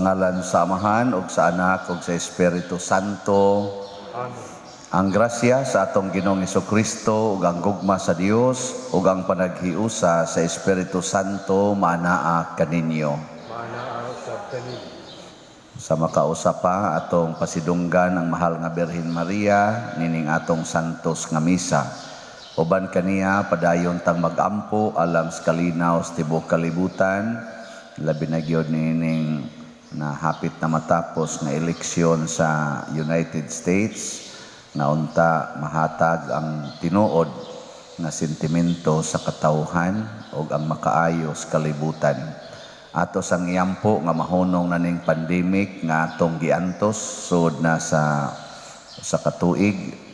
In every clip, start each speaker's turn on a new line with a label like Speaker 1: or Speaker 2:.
Speaker 1: Sa ngalan sa Amahan ug sa Anak ug sa Espiritu Santo.
Speaker 2: Amen.
Speaker 1: Ang grasya sa atong Ginoong Kristo ug ang gugma sa Dios ug ang panaghiusa sa Espiritu Santo maanaa kaninyo.
Speaker 2: Maanaa usab kaninyo.
Speaker 1: Sa makausa pa, atong pasidunggan ang mahal nga Birhen Maria nining atong santos nga misa. Uban kaniya, padayon tang magampo alang sa kalinaw sa tibuok kalibutan, labi na gyud nining na hapit na matapos nga eleksyon sa United States, nga unta mahatag ang tinuod nga sentimento sa katawhan ug ang makaayo sa kalibutan. Ato sang iampo nga mahunong na ning pandemic nga atong giantos sud na sa katuig,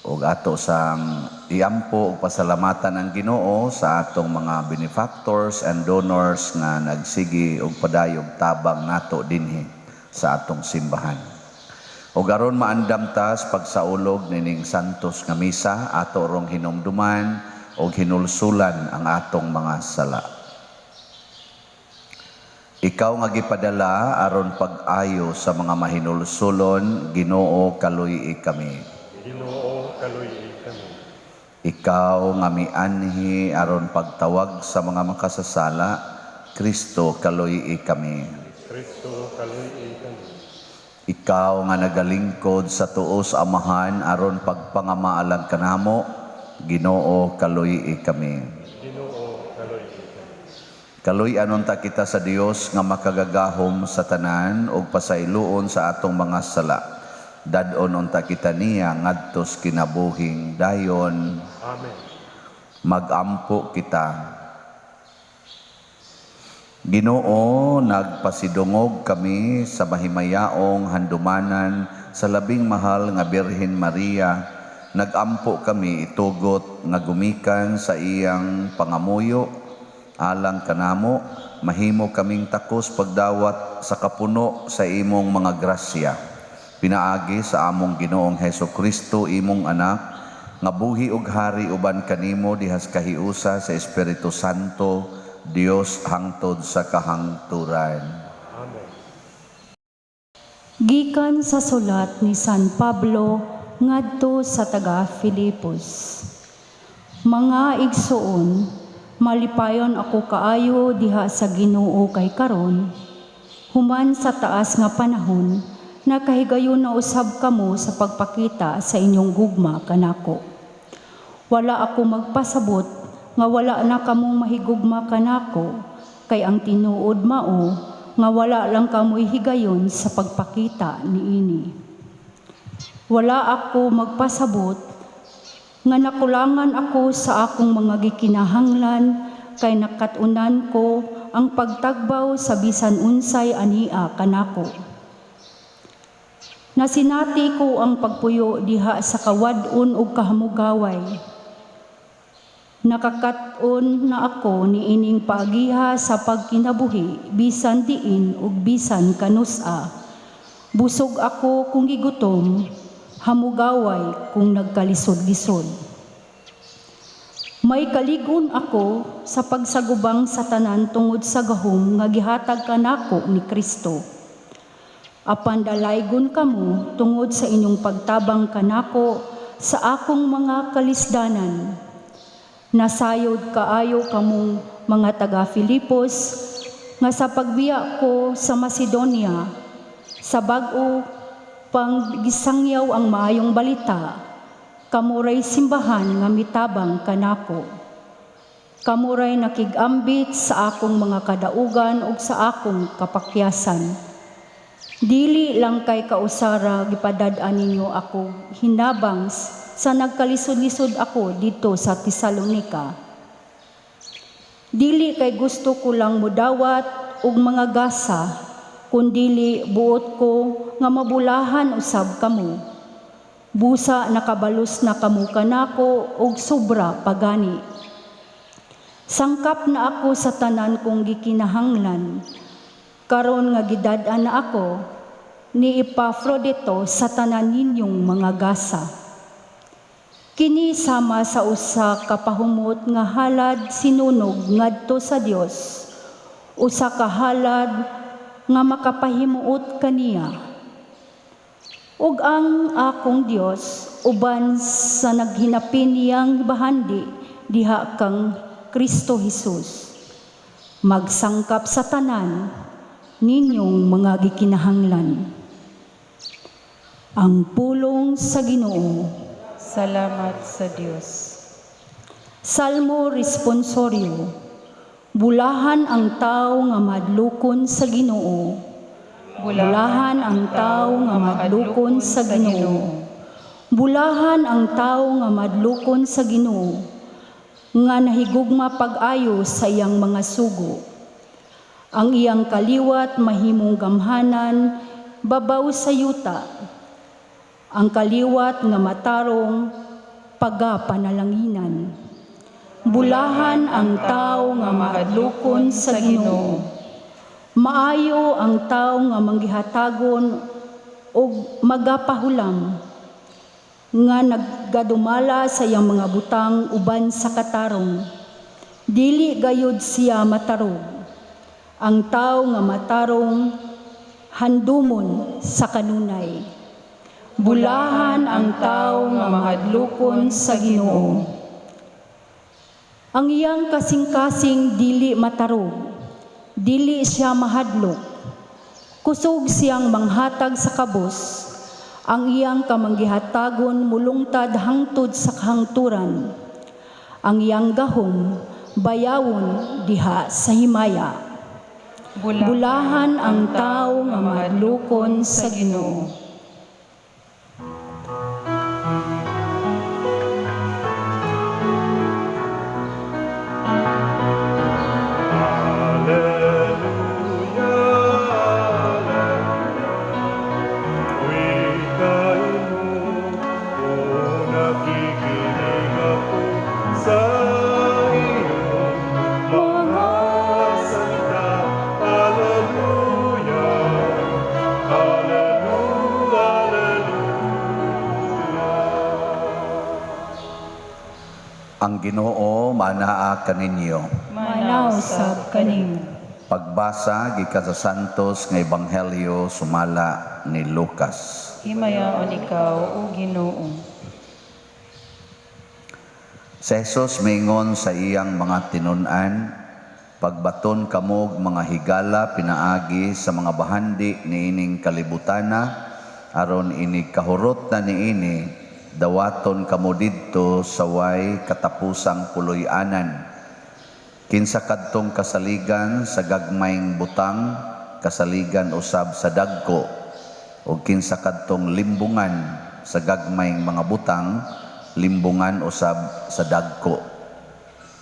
Speaker 1: ug ato sang iampo ug pasalamatan ang Ginoo sa atong mga benefactors and donors nga nagsigi og padayong tabang nato dinhi sa atong simbahan. Ug aron maandam ta sa pagsaulog nining santos nga misa, ato rong hinumduman ug hinulsulan ang atong mga sala. Ikaw nga gipadala aron pag-ayo sa mga mahinulsulon, Ginoo, kaluy-i kami.
Speaker 2: Ginoo, kaluy-i kami.
Speaker 1: Ikaw nga mianhi aron pagtawag sa mga makasasala, Kristo, kaluy-i kami.
Speaker 2: Kristo, kaluy-i kami.
Speaker 1: Ikaw nga nagalingkod sa tuo sa Amahan aron pagpangamaalang kanamo, Ginoo, kaluy-i kami.
Speaker 2: Ginoo, kaluy-i kami.
Speaker 1: Kaluy-an unta kita sa Dios nga makagagahom sa tanan ug pasayloon sa atong mga sala. Dad-on unta kita niya ngadto sa kinabuhing dayon.
Speaker 2: Amen.
Speaker 1: Magampo kita. Ginoo, nagpasidungog kami sa mahimayaong handumanan sa labing mahal nga Birhen Maria. Nagampo kami, itugot nga gumikan sa iyang pangamuyo alang kanamo, mahimo kaming takos pagdawat sa kapuno sa imong mga grasya. Pinaagi sa among Ginoong Heso Kristo, imong anak, nga buhi ug hari uban kanimo dihas kahiusa sa Espiritu Santo, Dios hangtod sa kahangturan.
Speaker 2: Amen.
Speaker 3: Gikan sa sulat ni San Pablo ngadto sa taga Filipos. Mga igsuon, malipayon ako kaayo diha sa Ginoo kay karon human sa taas nga panahon, nakahigayon na usab kamo sa pagpakita sa inyong gugma kanako. Wala ako magpasabot nga wala na kamong mahigugma kanako, kay ang tinuod mao nga wala lang kamoy higayon sa pagpakita niini. Wala ako magpasabot nga nakulangan ako sa akong mga gikinahanglan, kay nakat-unan ko ang pagtagbaw sa bisan unsay ania kanako. Nasinati ko ang pagpuyo diha sa kawad-on ug kahamugaway. Nakakat-on na ako niining paagiha sa pagkinabuhi, bisan diin ug bisan kanus-a. Busog ako kung gigutom, hamugaway kung nagkalisod-lisod. May kalig-on ako sa pagsagubang sa tanan tungod sa gahom nga gihatag kanako ni Kristo. Apan dalaygon kamo tungod sa inyong pagtabang kanako sa akong mga kalisdanan. Nasayod kaayo kamong mga taga Filipos nga sa pagbiya ko sa Macedonia, sa bag-o pang gisangyaw ang maayong balita, kamo ray simbahan nga mitabang kanako. Kamo ray nakig-ambit sa akong mga kadaugan ug sa akong kapakyasan. Dili lang kay kausara gipadad-an ninyo ako hinabang sa nagkalisod-lisod ako didto sa Tesalonika. Dili kay gusto ko lang mudawat og mga gasa, kundili buot ko nga mabulahan usab kamo. Busa nakabalos na kamo kanako og sobra pagani. Sangkap na ako sa tanan kong gikinahanglan. Karon nga gidad-an na ako ni Epafrodito sa tanan ninyong mga gasa. Kini sama sa usa ka pahumot nga halad sinunog ngadto sa Dios. Usa ka halad nga makapahimuot kaniya. Ug ang akong Dios uban sa naghinapin niyang bahandi diha kang Kristo Jesus magsangkap sa tanan ninyong mga gikinahanglan. Ang pulong sa Ginoo.
Speaker 4: Salamat sa Dios.
Speaker 3: Salmo Responsorio. Bulahan ang tao nga madlukon sa Ginoo. Bulahan ang tao nga madlukon sa Ginoo. Bulahan ang tao nga madlukon sa Ginoo, nga nahigugma pag-ayo sa iyang mga sugo. Ang iyang kaliwat mahimong gamhanan babaw sa yuta. Ang kaliwat nga matarong pagapanalanginan. Bulahan ang tao nga mahadlokon sa Ginoo. Maayo ang tao nga manggihatagon og magapahulam, nga naggadumala sa iyang mga butang uban sa katarong. Dili gayud siya matarog. Ang tao nga matarong handumon sa kanunay. Bulahan ang tao nga mahadlokon sa Ginoo. Ang iyang kasing-kasing dili matarog, dili siya mahadlok. Kusog siyang manghatag sa kabos, ang iyang kamanggihatagon mulungtad hangtod sa kahangturan. Ang iyang gahom bayawon diha sa himaya. Bulahan ang tao nga mahadlokon sa Ginoo.
Speaker 2: Alleluia, Alleluia. Wikain mo, o nakikinig ako sa iyong mga salita. Alleluia, Alleluia, Alleluia.
Speaker 1: Ang Ginoo manaa kaninyo.
Speaker 3: Manaa usab kanimo.
Speaker 1: Pagbasa gikan sa Santos nga Ebanghelyo sumala ni Lucas.
Speaker 4: Himayaon ikaw, o Ginoo.
Speaker 1: Si Jesus mingon sa iyang mga tinun-an, pagbaton kamog mga higala pinaagi sa mga bahandi niining kalibutana, aron inig kahurot na niini, dawaton kamo didto sa way katapusang puloy-anan. Kinsa kadtong kasaligan sa gagmayng butang, kasaligan usab sa dagko, ug kinsa kadtong limbungan sa gagmayng mga butang, limbungan usab sa dagko.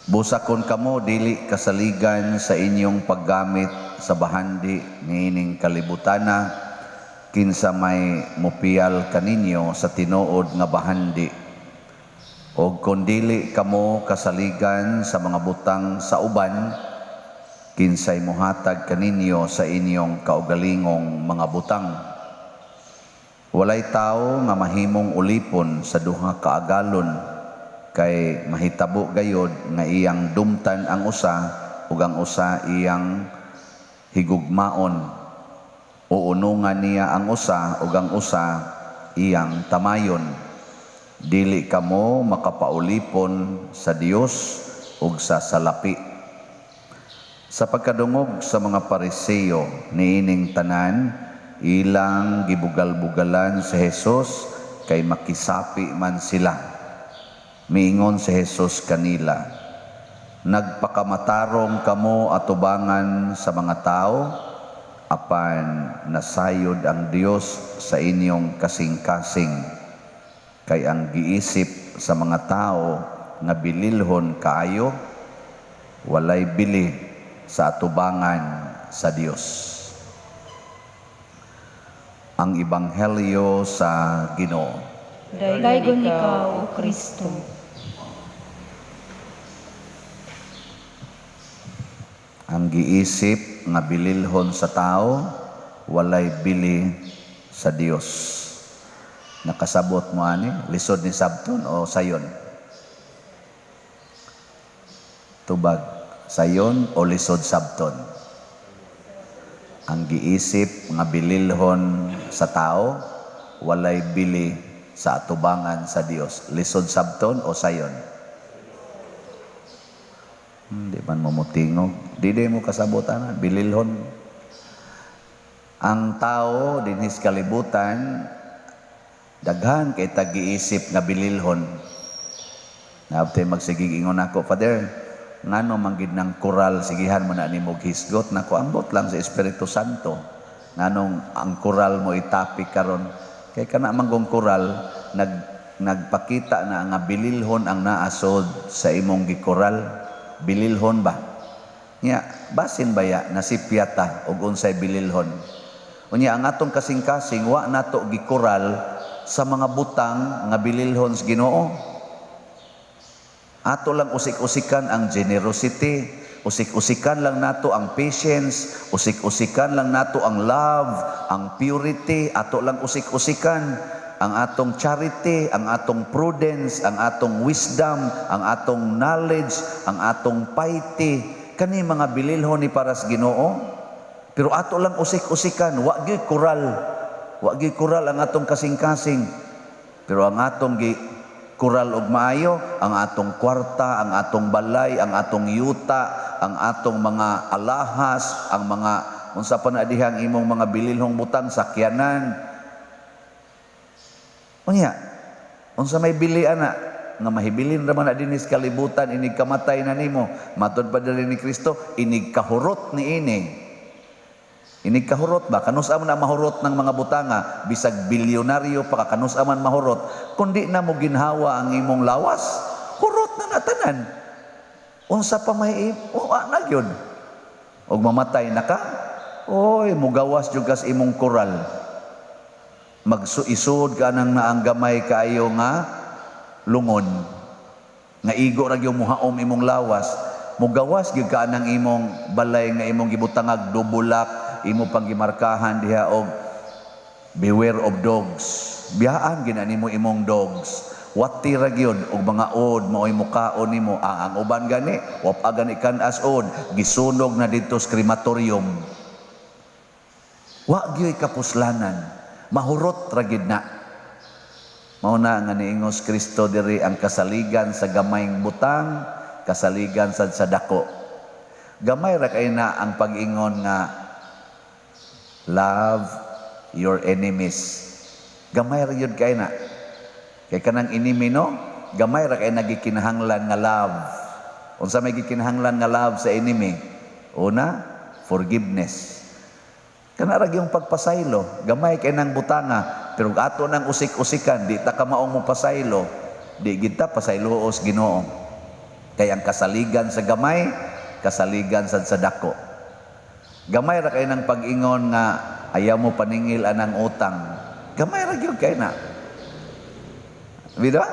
Speaker 1: Busa kon kamo dili kasaligan sa inyong paggamit sa bahandi niining kalibutana, kinsa may mupiyal kaninyo sa tinuod nga bahandi. Og kon dili kamo kasaligan sa mga butang sa uban, kinsay mohatag kaninyo sa inyong kaugalingong mga butang. Walay tawo nga mahimong ulipon sa duha ka agalon, kay mahitabo gayod nga iyang dumtan ang usa ug ang usa iyang higugmaon. Uunungan niya ang usa ug ang usa iyang tamayon. Dili kamo makapaulipon sa Dios ug sa salapi. Sa pagkadungog sa mga Pariseo niining tanan, ilang gibugal-bugalan si Jesus kay makisapi man sila. Miingon si Jesus kanila, nagpakamatarong kamo atubangan sa mga tao, apan nasayod ang Dios sa inyong kasing-kasing. Kay ang giisip sa mga tao nga bililhon kaayo, walay bili sa atubangan sa Dios. Ang Ebanghelyo sa Ginoo.
Speaker 3: Daygon ikaw, O Kristo.
Speaker 1: Ang giisip nga bililhon sa tao, walay bili sa Dios. Nakasabot mo ani, lisod ni sabton o sayon? Tubag, sayon o lisod sabton? Ang giisip nga bililhon sa tao, walay bili sa atubangan sa Dios. Lisod sabton o sayon? Di man mo mutingog. Di di mo kasabotan na, bililhon. Ang tao dinhis kalibutan, daghan kay tag-giisip nga bililhon. Naabtay magsigig ingon ako, "Father, ngano man gid ng koral sigihan mo na nimo hisgot nako?" Ambot lang sa Espiritu Santo. Nganong ang koral mo itopic karon? Kay kana manggong koral nagpakita na nga bililhon ang naasod sa imong gikoral. Bililhon ba? Nya, basin baya nasipyata og unsay bililhon. Unya ang atong kasing-kasing wa nato gikoral sa mga butang nga bililhon sa Ginoo. Ato lang usik-usikan ang generosity, usik-usikan lang nato ang patience, usik-usikan lang nato ang love, ang purity, ato lang usik-usikan ang atong charity, ang atong prudence, ang atong wisdom, ang atong knowledge, ang atong piety. Kani mga bililhon ni para sa Ginoo. Pero ato lang usik-usikan, wa gyud koral. Wa gyud koral ang atong kasing-kasing. Pero ang atong gi kural og maayo, ang atong kwarta, ang atong balay, ang atong yuta, ang atong mga alahas, ang mga unsa pa na dihang imong mga bililhong butang, sakyanan. Unya, unsa may bili ana nga mahibilin ra man na dinis kalibutan inig kamatay na nimo? Matud pa diri ni Kristo, inig kahurot ni ini. Inig kahurot ba? Kanus-a man na mahurot ng mga butanga? Bisag bilyonaryo pa ka, kanus-a man mahurot? Kundi na mo ginhawa ang imong lawas, hurot na natanan. Unsa pa may wa na gyud. Og mamatay na ka, oy, mugawas jud kas imong koral. Magsuisod ka nang naang gamay kaayo nga lungon. Nga igo ra gyud muhaom imong lawas. Mugawas gyud ka nang imong balay nga imong gibutangag dubulak, imo pang gimarkahan diha og "Beware of dogs." Biyaan gina nimo imong dogs. Wati ra gyud og mga od maoy mukaon nimo. Ang uban gani, wa pa gani kan-as od, gisunog na didto sa crematorium. Wa gyud kapuslanan. Mahurot ra gyud na. Mao na nga niingos Kristo diri, ang kasaligan sa gamayng butang, kasaligan sad sa dako. Gamay ra kay na ang pag-ingon nga "Love your enemies." Gamay ra gyud kay na. Kay kanang enemy, no, gamay ra kay nagikinahanglan nga love. Unsa may gikinahanglan nga love sa enemy? Una, forgiveness. Kana ra gyung pagpasaylo, gamay kay nang butanga, pero ato nang usik-usikan, di ta kamaong mo pasaylo, di gid ta pasayloos Ginoo. Kay ang kasaligan sa gamay, kasaligan sad sa dako. Gamay ra kay nang pag-ingon nga ayaw mo paningil anang utang. Gamay ra gyud kay na. Bida?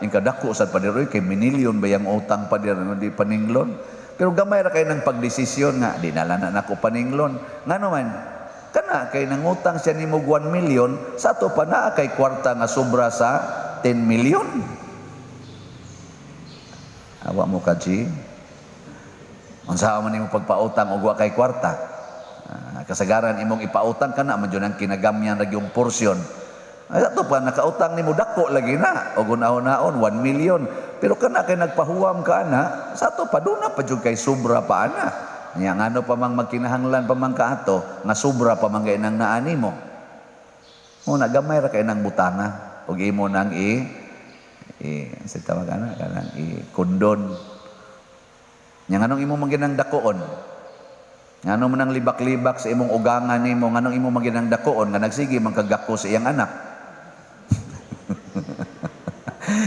Speaker 1: Yung kadako sad pader oy, kay minilyon ba yung utang pader di paninglon. Pero gamay ra kay nang pagdesisyon nga di na lang na nako paninglon. Ngano man? Kana kay nangutang siya nimo 1 million, sa ato pa naa kay kwarta nga sobra sa 10 million. Awa mo ka, G. Unsa man nimo pagpautang og wa kay kwarta? Ah, kasagaran imong ipautang kana man jud ang kinagamyan ra yung porsyon. Ay, ato pa nakautang nimo dako lagi na og unahon 1 million. Pero kana kay nagpahuwam ka ana, sa ato pa duna pa jud kay sobra pa ana. Nya ngano pa mang magkinahanglan pa man kaato nga sobra pa man kay nang naani mo. Mo na gamay ra kay nang butanga og imo nang i i sa tawag ana kanang i kondon. Nya nganong imo man ginang dakoon? Ngano man ang libak-libak sa imong ugangan nimo, nganong imo man ginang dakoon nga nagsige man kagako sa iyang anak?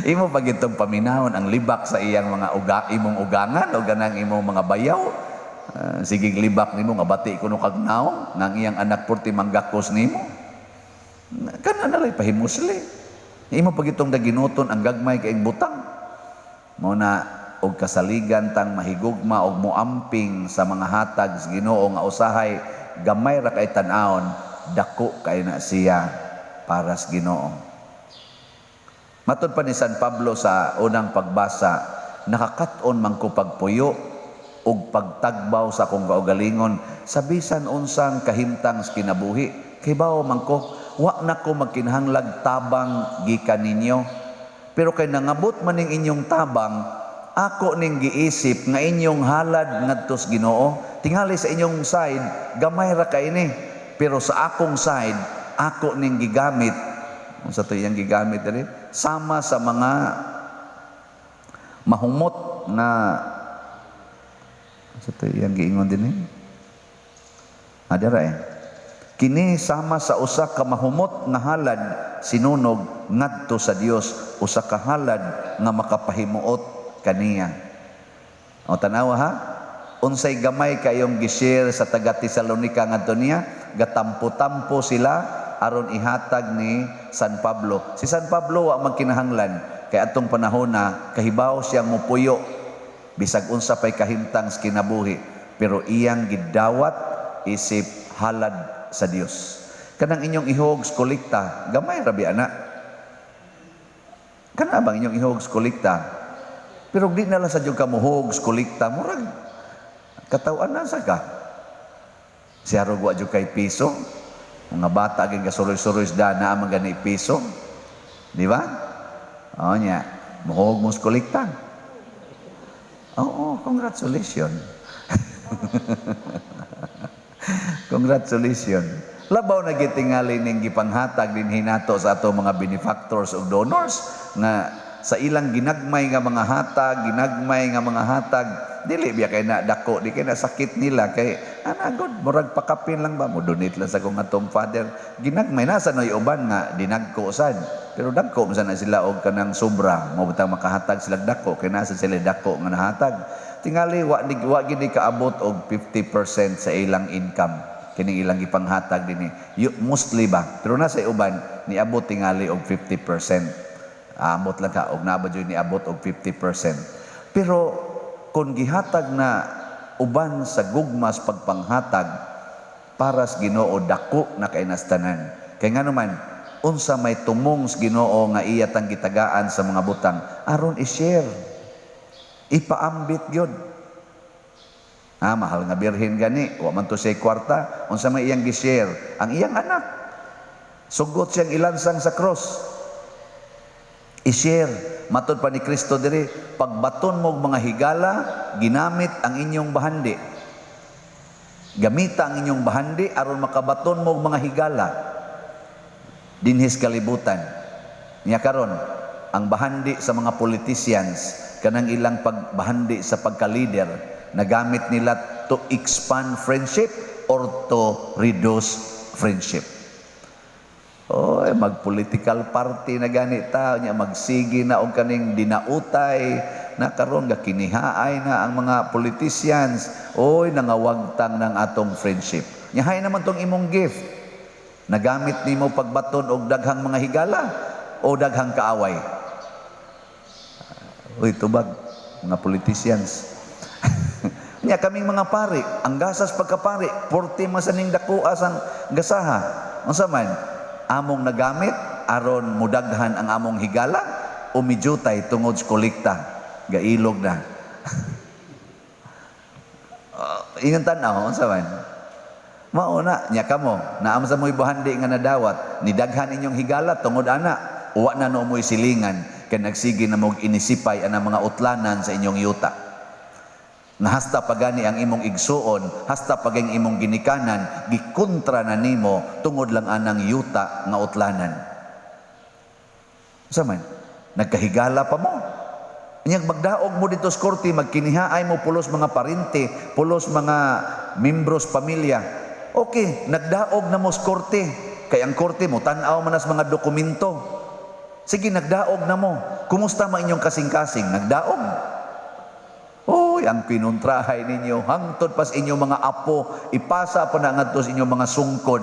Speaker 1: Imo pa gitong paminahon ang libak sa iyang mga imong ugangan o ganang imong mga bayaw. Ah, sige libak nimo nga bati kuno kag naong nga ang iyang anak purti manggakos nimo. Kana na lay pahimusli. Imo pa gitong daginuton ang gagmay kay butang. Mao na og kasaligan tang mahigugma og moamping sa mga hatag sa Ginoo nga usahay gamay ra kay tan-awon, dako kay na siya para sa Ginoo. Matod pa ni San Pablo sa unang pagbasa, nakakat-on man ko pagpuyo. Ug pagtagbaw sa akong kaugalingon sa bisan unsang kahimtang sa kinabuhi. Kibaw man ko, wa na ko magkinahanglag tabang gikan ninyo. Pero kay nangabot man ning inyong tabang, ako ning giisip nga inyong halad ngadto sa Ginoo. Tingali sa inyong side, gamay ra kay ini. Pero sa akong side, ako ning gigamit. Unsa to iyang gigamit diri? Sama sa mga mahumot na, unsa to iyang giingon dinhi? Ah, dira eh. Kini sama sa usa ka mahumot nga halad sinunog ngadto sa Dios, usa ka halad nga makapahimuot kaniya. O, tanawa ha. Unsay gamay kayong gi-share sa taga Tesalonica ngadto niya, gatampo-tampo sila aron ihatag ni San Pablo. Si San Pablo wa magkinahanglan kay atong panahon na kahibaw siya mupuyo bisag unsa pay kahimtang sa kinabuhi, pero iyang gidawat isip halad sa Dios. Kanang inyong ihog sa kolekta, gamay ra biya na. Kana bang inyong ihog sa kolekta? Pero di na lang sa jud ka muhog sa kolekta, murag kataw-an na sa ka. Siya wa jud kay piso. Mga bata ging kasuroy-suroy sa dana man gani piso. Di ba? Oo nya, muhog mo sa kolekta. Oo, congratulations. Congratulations. Labaw na gitingali ning gipanghatag dinhi nato sa ato mga benefactors ug donors nga sa ilang ginagmay nga mga hatag, ginagmay nga mga hatag, dili biya kay na dako, di kay na sakit nila kay ana god, murag pakapin lang ba mo donate lang sa kong atong father. Ginagmay na sa noy uban nga dinagko sad. Pero dagko man na sila og kanang sobra, mo butang makahatag sila dako kay nasa sila dako nga nahatag. Tingali wa gid ni kaabot og 50% sa ilang income kining ilang gipanghatag dinhi. Mostly ba? Pero nasa uban niabot tingali og 50%. Amot lang ka og naa ba jud niabot og 50%. Pero kung gihatag na uban sa gugmas pagpanghatag para sa Ginoo, dako na kay nastanan. Kay ngano man, unsa may tumong sa Ginoo nga iya tang gitagaan sa mga butang aron i-share. Ipaambit gyud. Ah, mahal nga Birhen gani, wa man to siya kwarta, unsa may iyang gi-share? Ang iyang anak. Sugot siyang ilansang sa cross. I-share. Matod pa ni Kristo diri, pagbaton mo og mga higala, ginamit ang inyong bahandi. Gamita ang inyong bahandi aron makabaton mo og mga higala dinhis kalibutan. Nya karon, ang bahandi sa mga politicians, kanang ilang pagbahandi sa pagka-leader, nagamit nila to expand friendship or to reduce friendship. Oh, eh, mag-political party na gani ta nya, magsige na og kaning dinautay na karon gakinihaay na ang mga politicians. Oy, nangawagtang ng atong friendship. Nya hay naman tong imong gift. Nagamit nimo pagbaton og daghang mga higala o daghang kaaway? Uy, tubag mga politicians. Nya kaming mga pari, ang gasas pagkapari, 40 masaning dakuas ang gasaha. Unsa man among nagamit aron mudaghan ang among higala o mijutay tungod sa kolekta, gailog na? Ingon tan-aw, unsa man? Mao na, nya kamo, naam sa mo'y bahandi nga nadawat, nidaghan inyong higala tungod ana, uwa na no mo'y silingan, kay nagsige na mog inisipay ang mga utlanan sa inyong yuta. Nga hasta pagani ang imong igsuon, hasta paging imong ginikanan, gikontra na nimo tungod lang anang yuta nga utlanan. Unsa man? Nagkahigala pa mo. Inyang magdaog mo dito sa korte, magkinihaay mo pulos mga parente, pulos mga membros pamilya. Okay, nagdaog na mo sa korte. Kay ang korte mo, tan-aw man as mga dokumento. Sige, nagdaog na mo. Kumusta man inyong kasing-kasing? Nagdaog. Uy, ang kinontrahay ninyo, hangtod pas inyong mga apo, ipasa pa na ngadto sa inyong mga sungkod.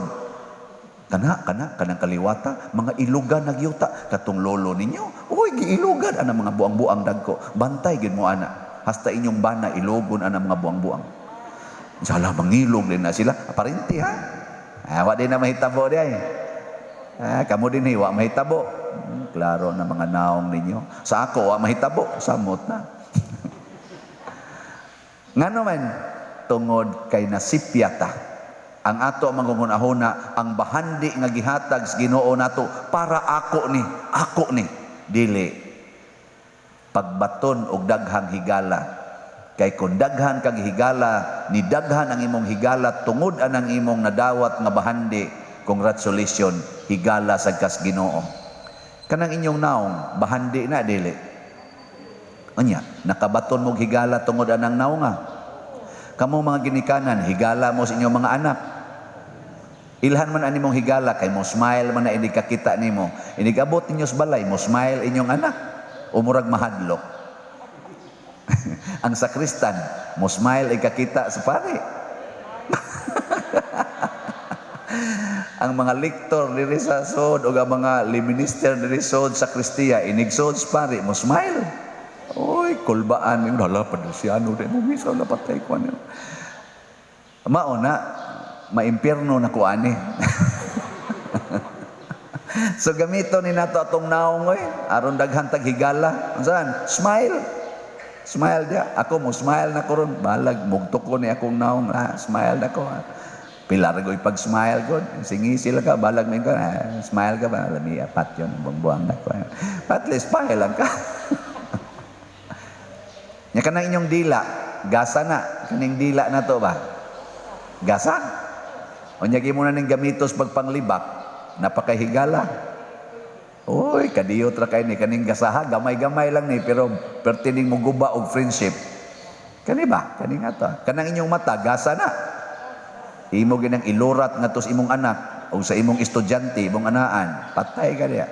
Speaker 1: Kana, kana, kanang kaliwata, mga ilugan nagyuta, katong lolo ninyo, uy, giilugan, ana mga buang-buang dagko. Bantay gid mo ana. Hasta inyong bana, ilugon ana mga buang-buang. Sala, mangilog din na sila. Aparente ha. Ah, wa din na mahitabo di ay. Ah, kamo din wa mahitabo. Klaro na mga naong ninyo. Sa ako, wa mahitabo. Samot na. Ngano man, tungod kay nasipya ta. Ang ato mangungunahuna, ang bahandi nga gihatag sa Ginoo nato para ako ni, ako ni, dili pagbaton og daghang higala. Kay kung daghan kag higala, ni daghan ang imong higala tungod anang imong nadawat nga bahandi, congratulations, higala sa kas Ginoo. Kanang inyong naong, bahandi na, dili? Unya, nakabaton mog higala tungod anang naonga. Kamo mga ginikanan, higala mo sa inyong mga anak. Ilhan man ani mong higala kay mo smile man na inig kakita nimo. Inig abot ninyo sa balay, mo smile inyong anak. O murag mahadlok. Ang sakristan, mo smile ay kakita sa pare. Ang mga lektor diri sa sod o ang mga minister diri sod sa sakristiya, inig sod sa pare, mo smile. Oy, kulbaan mo, hala pa siya ano mo misa na patay ko ano. Mao na maimpierno na ko ani. So gamito ni nato atong naong oy, aron daghan tag higala. Unsan? Smile. Smile dia. Ako mo smile na ko ron. Balag mugto ko ni akong naong, ah, smile na ko. Ah. Pilar ko pag-smile ko. Singi sila ka, balag mo ka, ah, smile ka ba? Lami, apat yun, buang-buang na ko. At least, smile lang ka. Nya kanang inyong dila, gasa na. Kaning dila na to ba? Gasa? O nya mo na ning gamitos pagpanglibak, napakahigala. Oy, kadiyot ra kay ni kaning gasaha, gamay-gamay lang ni pero pertining mo guba og friendship. Kani ba? Kani nga to. Kanang inyong mata, gasa na. Imo ginang ilurat ngadto sa imong anak o sa imong estudyante, imong anaan, patay ka diya.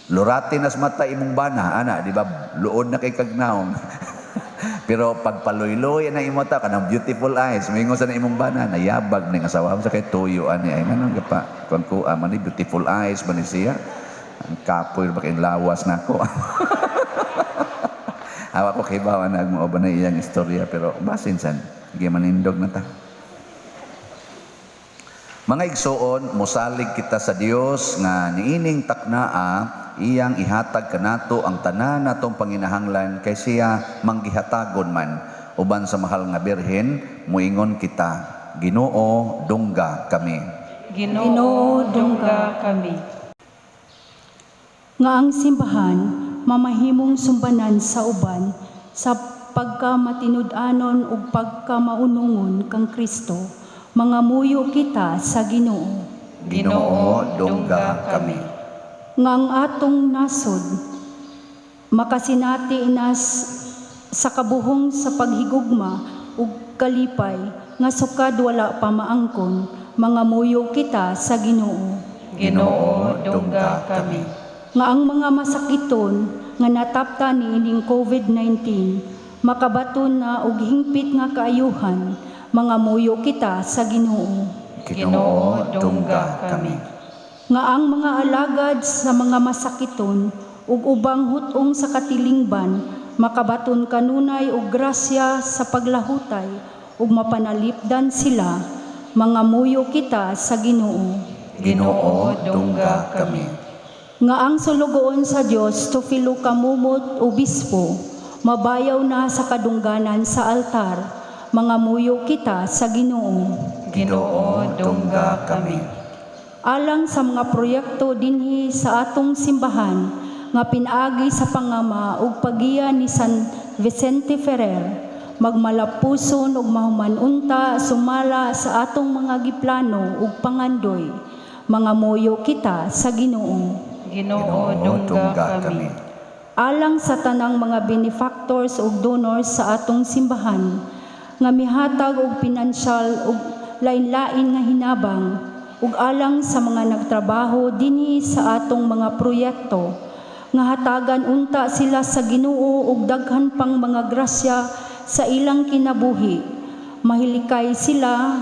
Speaker 1: Lurati nas mata imong bana, ana, di ba? Luod na kay kagnaong. Pero pagpaluy-luy na imo ta kanang beautiful eyes, moingon sa na imong bana, nayabag ning asawa sa kay tuyo ani ay nganong gapa kuan ko man ni beautiful eyes man ni siya. Ang kapoy ba kay lawas nako. Awa ko kay bawa na mo ba na iyang istorya pero basin san gimanindog na ta. Mga igsoon, mosalig kita sa Dios nga niining taknaa iyang ihatag kanato ang tanan natong panginahanglan kay siya manggihatagon man. Uban sa mahal nga Birhen, muingon kita, Ginoo, dungga kami.
Speaker 4: Ginoo, dungga kami.
Speaker 3: Nga ang simbahan mamahimong sumbanan sa uban sa pagkamatinud-anon ug pagkamaunungon kang Kristo, mangamuyo kita sa Ginoo.
Speaker 1: Ginoo, dungga kami.
Speaker 3: Nga ang atong nasod makasinati nas sa kabuhong sa paghigugma ug kalipay nga sukad wala pa maangkon, mangamuyo kita sa Ginoo.
Speaker 4: Ginoo, dungga kami.
Speaker 3: Nga ang mga masakiton nga natapta niining COVID-19 makabaton na og hingpit nga kaayuhan, mangamuyo kita sa Ginoo.
Speaker 1: Ginoo, dungga kami.
Speaker 3: Nga ang mga alagad sa mga masakiton ug ubang hutong sa katilingban makabaton kanunay og grasya sa paglahutay ug mapanalipdan sila, mangamuyo kita sa Ginoo.
Speaker 1: Ginoo, dungga kami.
Speaker 3: Nga ang sulugoon sa Dios Tufilo Camomot Obispo mabayaw na sa kadungganan sa altar, mangamuyo kita sa Ginoo.
Speaker 4: Ginoo, dungga kami.
Speaker 3: Alang sa mga proyekto dinhi sa atong simbahan nga pinaagi sa pangama ug pagiya ni San Vicente Ferrer, magmalapuson ug mahuman unta sumala sa atong mga giplano ug pangandoy, mangamuyo kita sa Ginoo.
Speaker 4: Ginoo, dungga kami.
Speaker 3: Alang sa tanang mga benefactors ug donors sa atong simbahan nga mihatag og pinansyal ug lain-lain nga hinabang, ug alang sa mga nagtrabaho dinhi sa atong mga proyekto nga hatagan unta sila sa Ginoo og daghan pang mga grasya sa ilang kinabuhi, mahilikay sila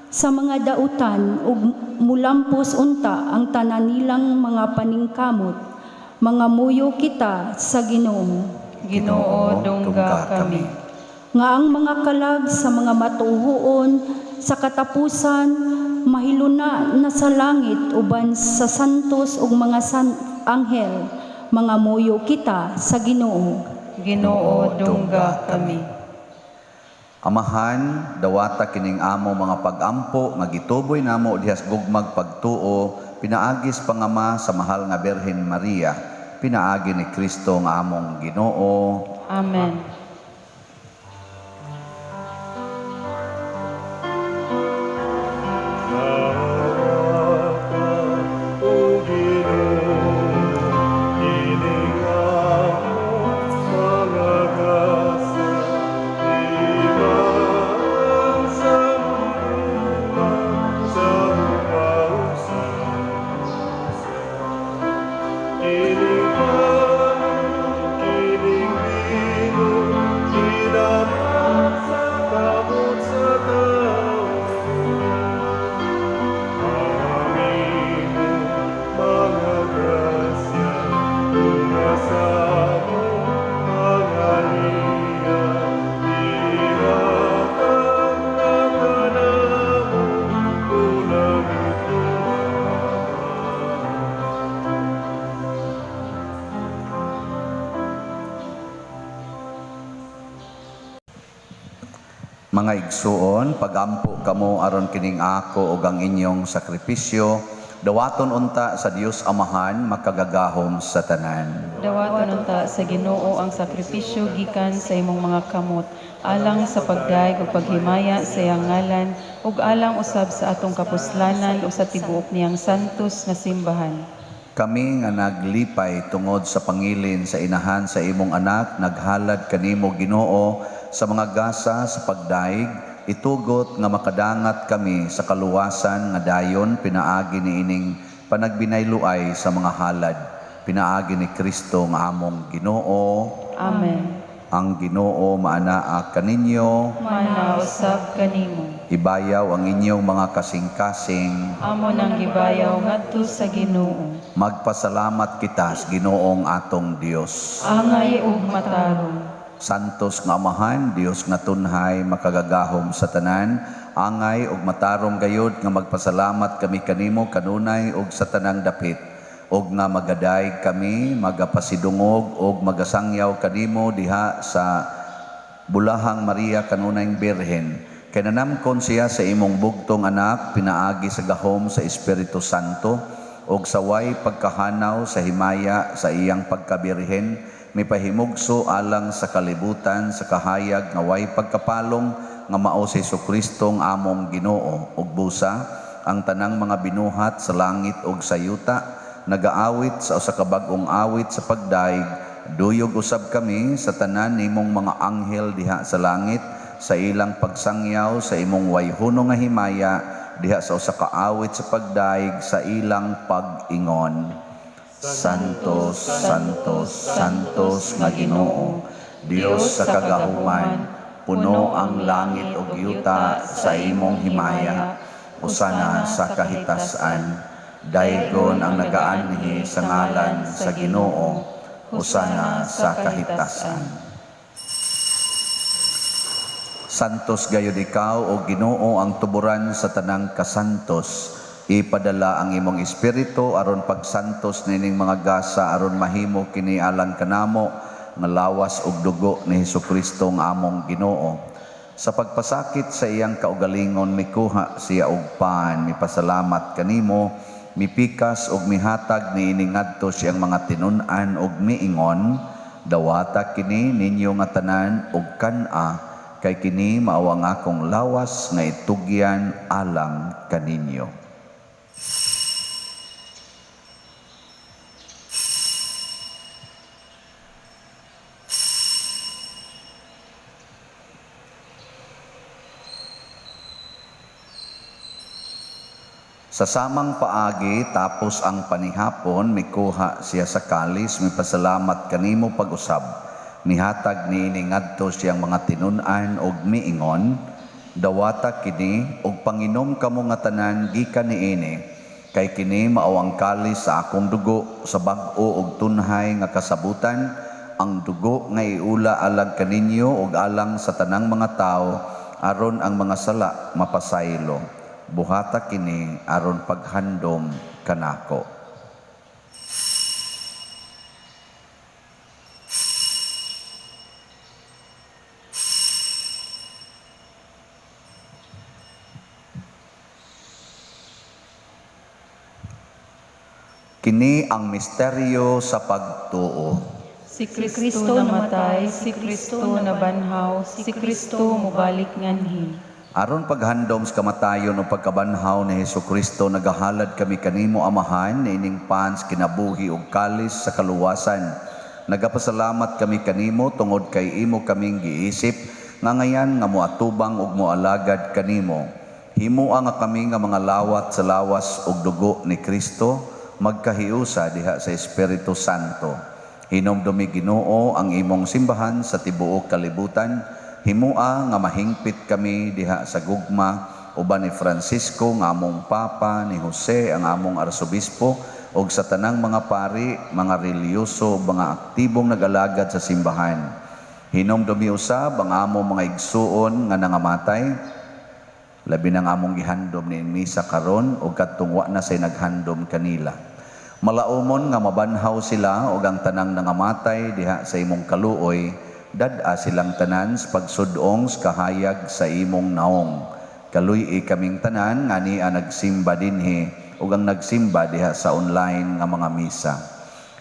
Speaker 3: sa mga dautan ug mulampos unta ang tanan nilang mga paningkamot, mangamuyo kita sa Ginoo.
Speaker 4: Ginoo, dungga kami.
Speaker 3: Nga ang mga kalag sa mga matuohon sa katapusan mahiluna na sa langit uban sa santos ug mga anghel, mangamuyo kita sa Ginoo.
Speaker 4: Ginoo, dungga kami.
Speaker 1: Amahan, dawata kining amo mga pagampo nga gituboy namo dihas gugmag pagtuo, pinaagis pangama sa mahal nga Birhen Maria, pinaagi ni Kristo nga among Ginoo.
Speaker 4: Amen.
Speaker 2: Dawata, O Ginoo, kining among mga gasa, imaan sa mga sa mausa. Kining pan, kining bino, kinaman sa kamot sa tao. Ang imong mga grasya, tunga sa among pangaliya, ihatag na kanamo, unang ito.
Speaker 1: Mga igsuon, pagampo kamo aron kining ako ug ang inyong sakripisyo, dawaton unta sa Dios Amahan makagagahom sa tanan.
Speaker 4: Dawaton unta sa Ginoo ang sakripisyo gikan sa imong mga kamot alang sa pagdayeg ug paghimaya sa iyang ngalan ug alang usab sa atong kapuslanan ug sa tibuok niyang santos nga simbahan.
Speaker 1: Kami nga naglipay tungod sa pangilin sa inahan sa imong anak, naghalad kanimo Ginoo sa mga gasa sa pagdaig, itugot nga makadangat kami sa kaluwasan nga dayon pinaagi niining panagbinayluay sa mga halad, pinaagi ni Kristo nga among Ginoo.
Speaker 4: Amen.
Speaker 1: Ang Ginoo maanaa kaninyo,
Speaker 4: Mana usab kanimo.
Speaker 1: Ibayaw ang inyong mga kasing-kasing.
Speaker 4: Amo nang gibayaw ngadto sa Ginoo.
Speaker 1: Magpasalamat kita sa Ginoong atong Dios.
Speaker 4: Angay ug matarong.
Speaker 1: Santos nga Amahan, Dios nga tunhay, makagagahom sa tanan, angay ug matarong gayud nga magpasalamat kami kanimo kanunay ug sa tanang dapit, ug nga magadayeg kami, magapasidungog ug magasangyaw kanimo diha sa Bulahang Maria kanunayng Birhen. Kay nanamkon siya sa imong bugtong anak, pinaagi sa gahom sa Espiritu Santo, ug sa way pagkahanaw sa himaya sa iyang pagkabirhen, mipahimugso alang sa kalibutan sa kahayag nga way pagkapalong nga mao si Hesukristo ang among Ginoo. Ug busa ang tanang mga binuhat sa langit ug sa yuta nagaawit sa usa ka bag-ong awit sa pagdaig, duyog usab kami sa tanan nimong mga anghel diha sa langit sa ilang pagsangyaw sa imong wayhuno nga himaya diha sa usa ka awit sa pagdaig sa ilang pag-ingon. Santo, Santo, Santos nga Ginoo, Dios sa kagahuman, puno ang langit ug yuta sa imong himaya. Usana sa kahitasan, daygon ang nagaanhi sa ngalan sa Ginoo, usana sa kahitasan. Santos gayud ikaw o Ginoo ang tuburan sa tanang kasantos. Ipadala ang imong espiritu aron pagsantos nining mga gasa aron mahimo kini alang kanamo nga lawas ug dugo ni Hesukristo nga among Ginoo. Sa pagpasakit sa iyang kaugalingon mikuha siya og pan, mipasalamat kanimo, mipikas ug mihatag niini ngadto siyang mga tinun-an ug miingon, dawata kini ninyo nga tanan ug kan-a, kay kini mao ang akong lawas nga itugyan alang kaninyo. Sa samang paagi, tapos ang panihapon, mikuha siya sa kalis, mipasalamat kanimo pag-usab. Mihatag niini ngadto siyang mga tinun-an og miingon, dawata kini og panginom kamo nga tanan gikan niini, kay kini mao ang kalis sa akong dugo sa bag-o og tunhay nga kasabutan, ang dugo nga iula alang kaninyo ug alang sa tanang mga tawo aron ang mga sala mapasaylo. Buhata kini aron paghandom kanako. Kini ang misteryo sa pagtuo.
Speaker 4: Si Kristo namatay, si Kristo nabanhaw, si Kristo mubalik nganhi.
Speaker 1: Aron paghandom sa kamatayon o pagkabanhaw ni Hesukristo, nagahalad kami kanimo, Amahan, niining pan sa kinabuhi ug kalis sa kaluwasan. Nagapasalamat kami kanimo tungod kay imo kaming giisip nga ngayan nga moatubang ug moalagad kanimo. Himoa nga kami nga mga lawat sa lawas ug dugo ni Kristo magkahiusa diha sa Espiritu Santo. Hinumdumi, Ginoo, ang imong simbahan sa tibuok kalibutan. Himua nga mahingpit kami diha sa gugma uban ni Francisco nga among Papa, ni Jose ang among Arsobispo, ug sa tanang mga pari, mga relihiyoso, mga aktibong nag-alagad sa simbahan. Hinumdumi usab ang among mga igsuon nga nangamatay, labi nang among gihandom ni misa karon ug kadtong wa na say naghandom kanila. Malaumon nga mabanhaw sila ug ang tanang nangamatay diha sa imong kaluoy, dad-a silang tanan sa pagsudong sa kahayag sa imong naong. Kaluy-i kaming tanan nga ania nagsimba dinhi ug ang nagsimba diha sa online nga mga misa.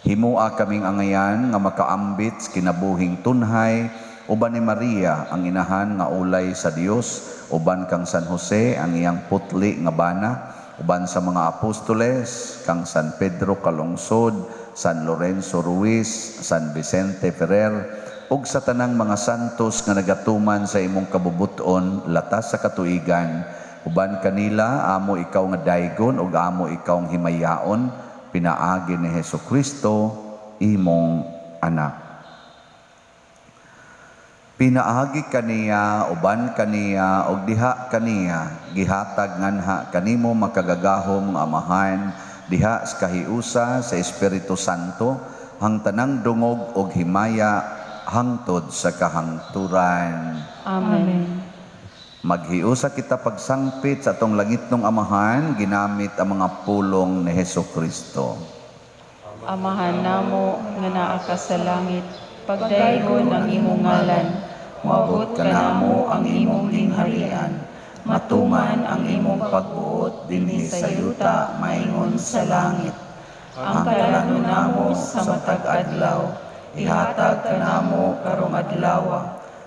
Speaker 1: Himua kaming angayan nga makaambit sa kinabuhing tunhay uban ni Maria ang inahan nga ulay sa Dios, uban kang San Jose ang iyang putli nga bana, uban sa mga apostoles, kang San Pedro Calungsod, San Lorenzo Ruiz, San Vicente Ferrer, ug sa tanang mga santos nga nagatuman sa imong kabubuton latas sa katuigan. Uban kanila amo ikaw nga daygon ug amo ikaw himayaon pinaagi ni Hesukristo, imong anak. Pinaagi kaniya, uban kaniya, ug diha kaniya, gihatag nganha kanimo, makagagahom nga Amahan, diha sa kahiusa sa Espiritu Santo, ang tanang dungog ug himaya hangtod sa kahangturan.
Speaker 4: Amen.
Speaker 1: Maghiusa kita pagsangpit sa atong langitnong Amahan ginamit ang mga pulong ni Hesukristo.
Speaker 4: Amahan namo nga naa ka sa langit, pagdaygon ang imong ngalan, moabot kanamo ang imong gingharian, matuman ang imong pagbuot dinhi sa yuta maingon sa langit. Ang kalanon namo sa matag adlaw, ihatag kanamo karong adlaw,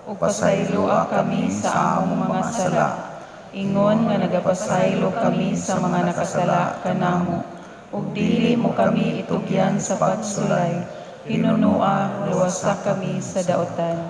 Speaker 4: ug pasayloa kami sa among mga sala, ingon nga nagapasaylo kami sa mga nakasala kanamo, ug dili mo kami itugyan sa pagsulay, hinunua luwasa kami sa daotan.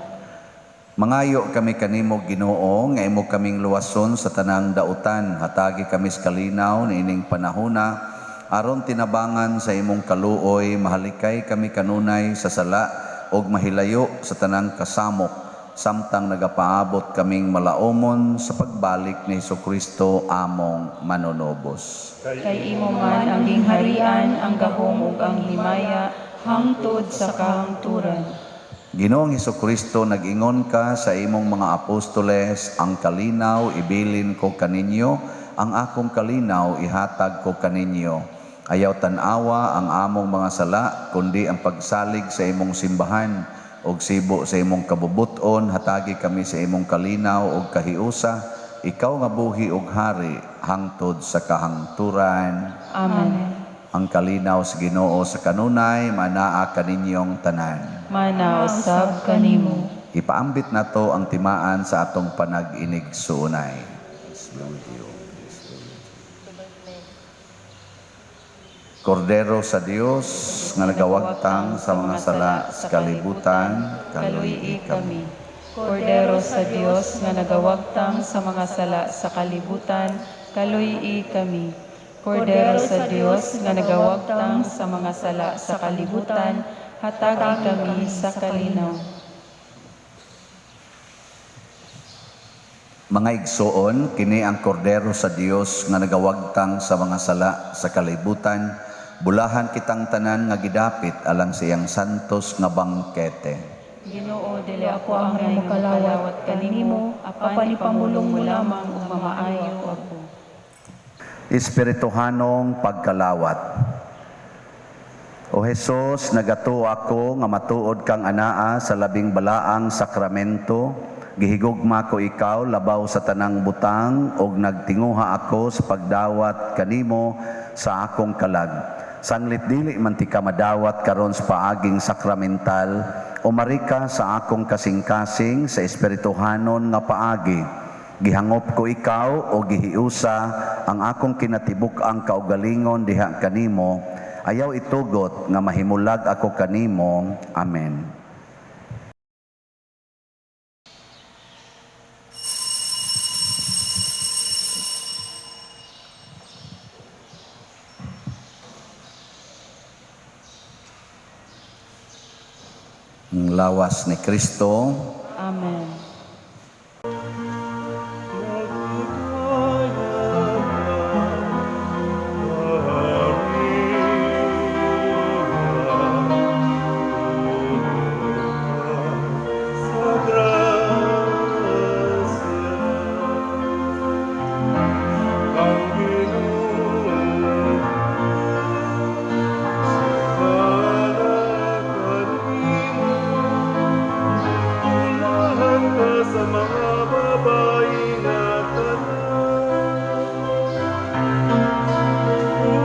Speaker 1: Mangayo kami kanimo, Ginoo, nga imo kaming luwason sa tanang dautan. Hatagi kami sa kalinaw niining panahona aron tinabangan sa imong kaluoy mahalikay kami kanunay sa sala ug mahilayo sa tanang kasamok samtang nagapaabot kaming malaumon sa pagbalik ni Hesukristo among manunubos.
Speaker 4: Kay imo man ang gingharian, ang gahom ug ang himaya hangtod sa kahangturan.
Speaker 1: Ginoong Hesukristo, nag-ingon ka sa imong mga apostoles, "Ang kalinaw ibilin ko kaninyo, ang akong kalinaw ihatag ko kaninyo." Ayaw tan-awa ang among mga sala, kundi ang pagsalig sa imong simbahan ug sibo sa imong kabubuton, hatagi kami sa imong kalinaw ug kahiusa, ikaw nga buhi ug hari hangtod sa kahangturan.
Speaker 4: Amen.
Speaker 1: Ang kalinaw sa Ginoo sa kanunay manaa kaninyong tanan.
Speaker 4: Mana usab kanimo.
Speaker 1: Ipaambit nato ang timaan sa atong panag-inigsuonay. Kordero sa Dios nga nagawagtang sa mga sala sa kalibutan,
Speaker 4: kaluy-i kami. Kordero sa Dios nga nagawagtang sa mga sala sa kalibutan, kaluy-i kami. Kordero sa Dios nga nagawagtang sa mga sala sa kalibutan, hatagi kami sa kalinaw.
Speaker 1: Mga igsoon, kini ang Kordero sa Dios nga nagawagtang sa mga sala sa kalibutan. Bulahan kitang tanan nga gidapit alang sa iyang santos nga bangkete.
Speaker 4: Ginoo, dili ako angay nga mokalawat kanimo, apan ipamulong mo lamang ug mamaayo ako.
Speaker 1: Espirituhanong pagkalawat. O Hesus, nagatuo ako nga matuod kang anaa sa labing balaang sakramento. Gihigugma ko ikaw labaw sa tanang butang ug nagtinguha ako sa pagdawat kanimo sa akong kalag. Sanglit dili man tika madawat karon sa paaging sakramental, umari ka sa akong kasing-kasing sa espirituhanon nga paagi. Gihangop ko ikaw o gihiusa ang akong kinatibuk-ang kaugalingon diha kanimo. Ayaw itugot nga mahimulag ako kanimo. Amen. Ang lawas ni Kristo.
Speaker 4: Amen.
Speaker 2: Sa grasya, ang Ginoo kanimo, bulahan ka sa mga babae nga tanan.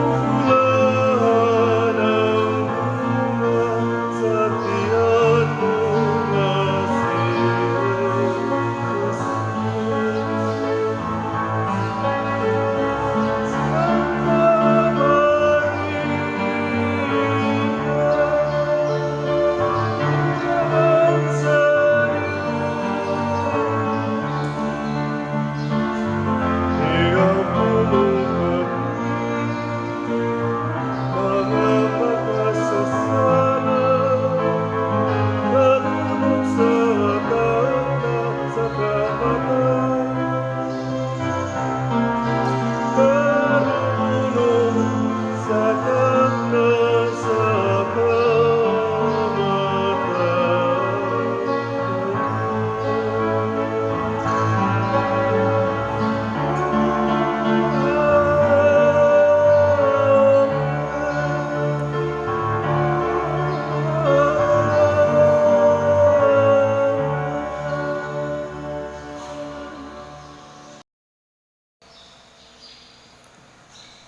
Speaker 2: Bulahan ang bunga sa tiyan mo nga si Jesus. Santa Maria, sa Ikaw puno mga makasasala, nalunod sa tanda sa kamatayan. Marunong sa tanda sa kamatayan.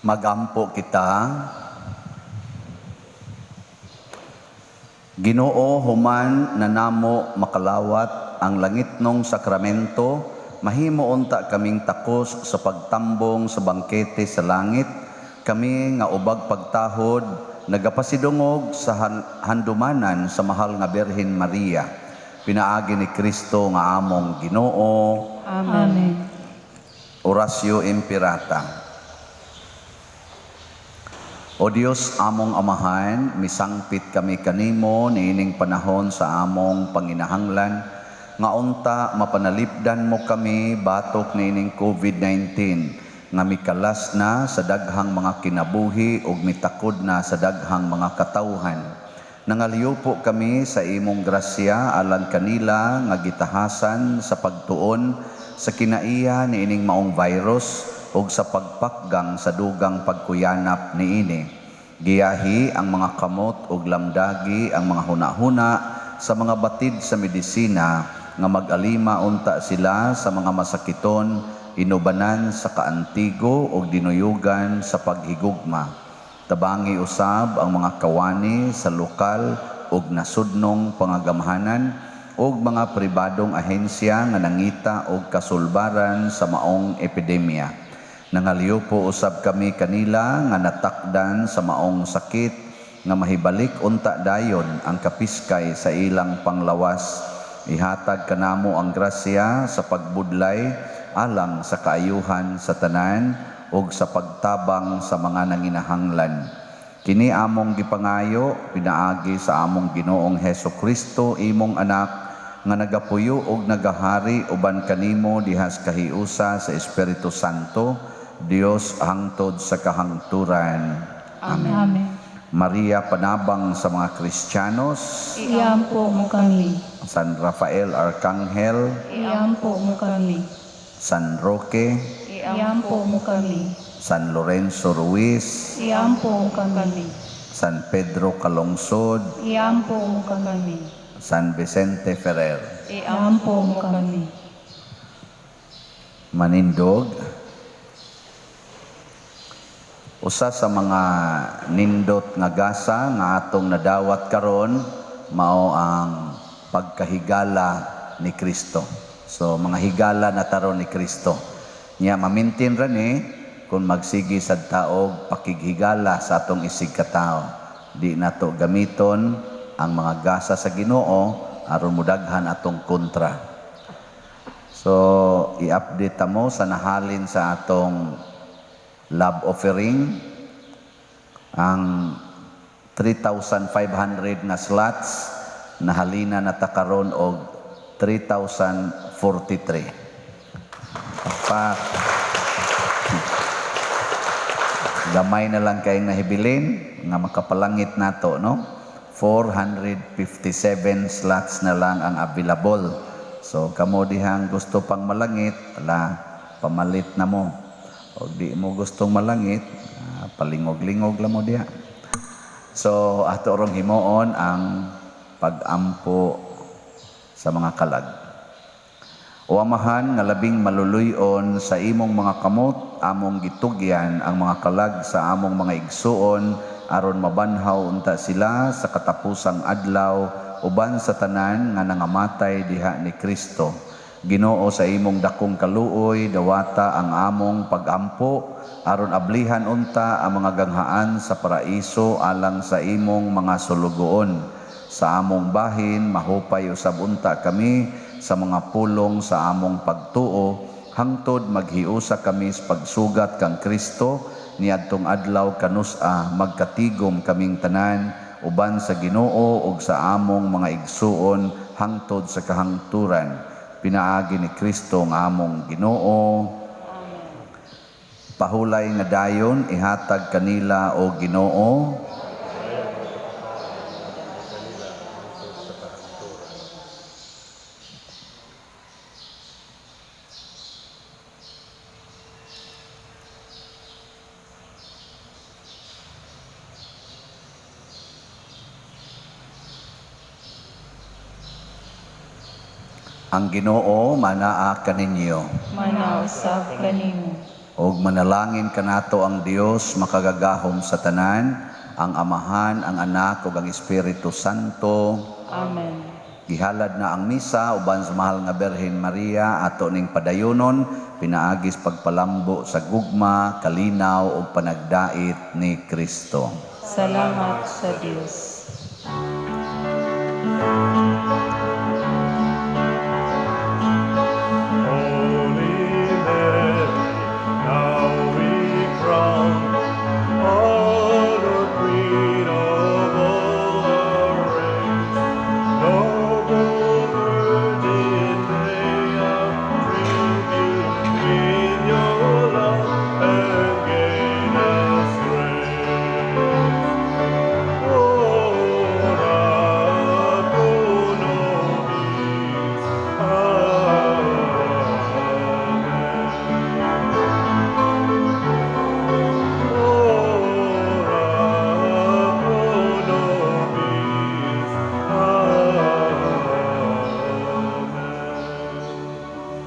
Speaker 1: Magampo kita. Ginoo, human na namo makalawat ang langitnong sakramento, mahimo unta kaming takos sa pagtambong sa bangkete sa langit, kami nga ubag pagtahod nagapasidungog sa handumanan sa mahal nga Birhen Maria. Pinaagi ni Kristo nga among Ginoo.
Speaker 4: Amen.
Speaker 1: Oratio Imperata. O Dios, among Amahan, misangpit kami kanimo niining panahon sa among panginahanglan, nga unta mapanalipdan mo kami batok niining COVID-19, nga mikalas na sa daghang mga kinabuhi ug mitakod na sa daghang mga katawhan. Nangaliw kami sa imong grasya alang kanila nga gitahasan sa pagtuon sa kinaiya niining maong virus ug sa pagpakgang sa dugang pagkuyanap niini. Giyahi ang mga kamot ug lamdagi ang mga hunahuna sa mga batid sa medisina nga mag-alima unta sila sa mga masakiton, inubanan sa kaantigo ug dinuyugan sa paghigugma. Tabangi usab ang mga kawani sa lokal ug nasudnong pangagamhanan ug mga pribadong ahensya nga nangita og kasulbaran sa maong epidemya. Nangaliw po usab kami kanila nga natakdan sa maong sakit nga mahibalik unta dayon ang kapiskay sa ilang panglawas. Ihatag kanamo ang grasya sa pagbudlay alang sa kaayuhan sa tanan ug sa pagtabang sa mga nanginahanglan. Kini among gipangayo pinaagi sa among Ginoong Heso Kristo, imong anak, nga nagapuyo og nagahari uban kanimo diha sa kahiusa sa Espiritu Santo, Dios hangtod sa kahangturan.
Speaker 3: Amen. Amen.
Speaker 1: Maria, panabang sa mga Kristiyanos.
Speaker 3: Iampo mo kami.
Speaker 1: San Rafael Arcangel,
Speaker 3: Iampo mo kami.
Speaker 1: San Roque,
Speaker 3: Iampo mo kami.
Speaker 1: San Lorenzo Ruiz,
Speaker 3: Iampo mo kami.
Speaker 1: San Pedro Calungsod,
Speaker 3: Iampo mo kami.
Speaker 1: San Vicente Ferrer.
Speaker 3: Iampo mo kami.
Speaker 1: Manindog. Usa sa mga nindot nga gasa nga atong nadawat karon mao ang pagkahigala ni Kristo. So mga higala na taron ni Kristo. Nya mamintin ra ni kung magsigi sad taog pakighigala sa atong isig katao. Di nato gamiton ang mga gasa sa Ginoo aron mudaghan atong kontra. So i-update ta mo sa nahalin sa atong love offering, ang 3,500 nga slots nahalina na ta karon og 3,043. Pa gamay na lang kayong nahibilin nga makapalangit nato, no? 457 slots na lang ang available. So kamo dihang gusto pang malangit, ala, pamalit na mo. O di mo gustong malangit, palingog-lingog lang mo diha. So ato rong himuon ang pag-ampo sa mga kalag. O Amahan nga labing maluluyon sa imong mga kamot, among gitugyan ang mga kalag sa among mga igsuon aron mabanhaw unta sila sa katapusang adlaw uban sa tanan nga nangamatay diha ni Kristo. Ginoo, sa imong dakong kaluoy, dawata ang among pagampo aron ablihan unta ang mga ganghaan sa paraiso alang sa imong mga sulugoon. Sa among bahin mahupay usab unta kami sa mga pulong sa among pagtuo hangtod maghiusa kami sa pagsugat kang Kristo niadtong adlaw kanus-a magkatigom kaming tanan uban sa Ginoo ug sa among mga igsuon hangtod sa kahangturan. Pinaagi ni Kristo ang among Ginoo. Pahulay nga dayon ihatag kanila o Ginoo. Ang Ginoo manaa kaninyo.
Speaker 4: Manausab kanimo.
Speaker 1: Og manalangin kanato ang Dios makagagahom sa tanan, ang Amahan, ang Anak ug ang Espiritu Santo.
Speaker 4: Amen.
Speaker 1: Gihalad na ang misa uban sa mahal nga Birhen Maria ato ning padayonon pinaagis pagpalambo sa gugma, kalinaw ug panagdait ni Kristo.
Speaker 4: Salamat sa Dios.